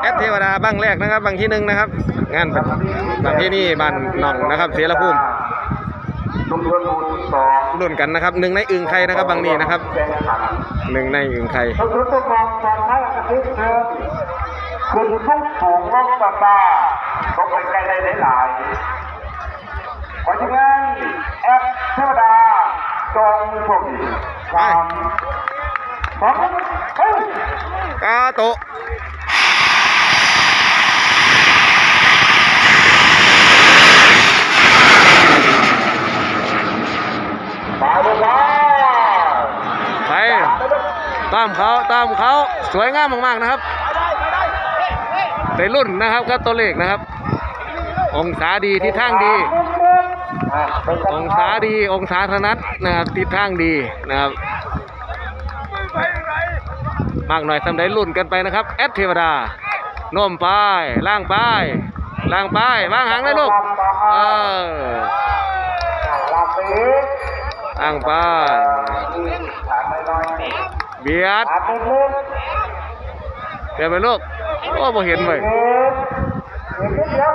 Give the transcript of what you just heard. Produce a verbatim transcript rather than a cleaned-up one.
แอดเทวดาบั้งแรกนะครับ บั้งที่หนึ่งนะครับ งานบั้งที่นี่บ้านหนองนะครับ เสรภูมิ ชุมชนหมู่สอง รุ่นกันนะครับ หนึ่งในอึ่งไข่นะครับ บั้งนี้นะครับ แข่งขัน หนึ่งในอึ่งไข่ ชุมชนต้องมองการให้กระติกเชิญขึ้นทุกสูงลงต่ำๆต้องเป็นได้ได้หลายๆขอทีมงานแอดเทวดาจงโชคดีสามสองเฮ้ย กาโตะ ไปเลยครับ ไปตามเขาตามเขาสวยงามมากๆนะครับ ได้รุ่นนะครับกับตัวเลขนะครับ องศาดีทิศทางดี องศาดีองศาถนัดนะครับ ทิศทางดีนะครับ มากหน่อยทำได้รุ่นกันไปนะครับ แอดเทวดาโน้มไปล่างไปล่างไปวางหางเลยลูก เออ ลาปี ล่างไป ถามน้อย เบียด ถามนิดนึง เบียดไปลูก โอ้บ่เห็นเว้ย เห็นเห็นนิดเดียว